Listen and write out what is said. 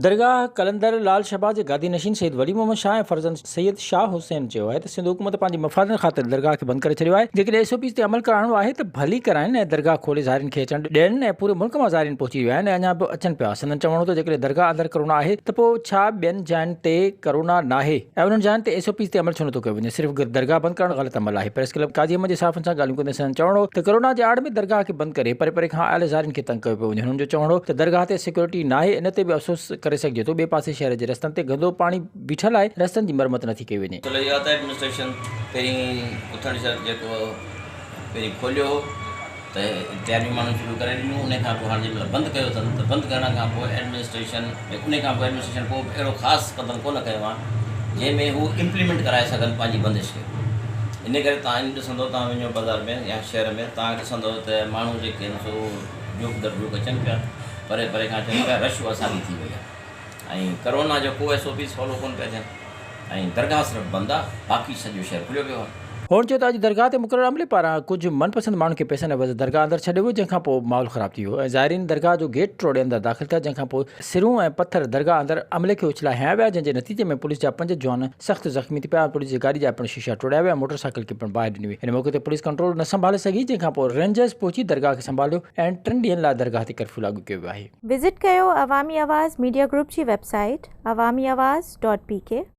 درگاهه قلندر لال شهباز جي گادي نشين سيد ولي محمد شاهه ۽ فرزند سيد شاهه حسين چيو آهي ته سنڌ حڪومت پنهنجي مفادن خاطر درگاهه کي بند ڪري ڇڏيو آهي، جيڪڏهن ايس او پيز تي عمل ڪرائڻو آهي ته ڀلي ڪرائين ۽ درگاهه کولي زائرين کي اچڻ ڏين ۽ پوري ملڪ مان زائرين پهچي ويا آهن ۽ اڃا به اچن پيا. سندن چوڻ هو ته جيڪڏهن درگاهه اندر ڪرونا آهي ته پوء ڇا ٻين جاين تي ڪرونا ناهي ۽ انهن جاين تي ايس او پيز تي عمل ڇو نٿو ڪيو وڃي، صرف درگاهه بند ڪرڻ غلط عمل آهي. پريس ڪلب قاضي احمد جي صحافين سان ڳالهيون ڪندي سندن چوڻ هو ته ڪرونا جي آڙ ۾ درگاهه کي بند ڪري پري پري کان آيل زائرين کي تنگ ڪيو پيو وڃي. هنن جو چوڻ هو ته درگاهه تي سيڪيورٽي ناهي ان تي به افسوس ڪري سگهجي ٿو، ٻئي پاسي شهر جي رستن تي گندو پاڻي بيٺل آهي، رستن جي مرمت نٿي ڪئي وڃي. مسئلو اهو آهي ته ايڊمنسٽريشن پهرين اٿڻ شرط جيڪو پهرين کوليو هو ته تياريون ماڻهن شروع ڪري ڏنيون ان کان پوء هاڻي جنهن مهل بند ڪيو اٿن ته بند ڪرڻ کان پوء ايڊمنسٽريشن ان کان پوء ايڊمنسٽريشن ڪو به اهڙو خاص قدم ڪونه کنيو آهي جنهن ۾ هو امپليمينٽ ڪرائي سگهن پنهنجي بندش کي ان ڪري توهان ڏسندو توهان وڃو بازار ۾ يا شهر ۾ توهان ڏسندو ته ماڻهو جيڪي آهن سو جوڪ در جوڪ اچن پيا پري پري کان اچن پيا رش اها ساڳي ٿي وئي آهي ۽ ڪرونا جو ڪو ايس او پيز فالو ڪونه پيا ٿين ۽ درگاهه صرف بند آهي باقي سڄو شهر کليو پيو آهي. هن چيو ته اڄ درگاهه تي مقرر عملي پاران ڪجهه من پسند ماڻهن کي پئسن عيوض درگاهه اندر ڇڏيو ويو جنهن کان پوء ماحول خراب ٿي ويو ۽ زائرين درگاهه جو گيٽ ٽوڙي اندر داخل ٿيا جنهن کان پوء سرون ۽ پٿر درگاهه اندر عملي کي اڇلائي هنيا ويا جنهن جي نتيجي ۾ پوليس جا پنج جوان سخت زخمي ٿي پيا ۽ پوليس جي گاڏي جا پڻ شيشا ٽوڙيا ويا ۽ موٽر سائيڪل کي پڻ باهه ڏني وئي ان موقعي تي پوليس ڪنٽرول نه سنڀالي سگهي جنهن کان پوء رينجرز پهچي درگاهه کي سنڀاليو ۽ ٽن ڏينهن لاء درگاهه تي ڪرفيو لاڳو ڪيو ويو آهي. وزٽ ڪيو عوامي آواز ميڊيا گروپ جي website Awami Awaz dot P K.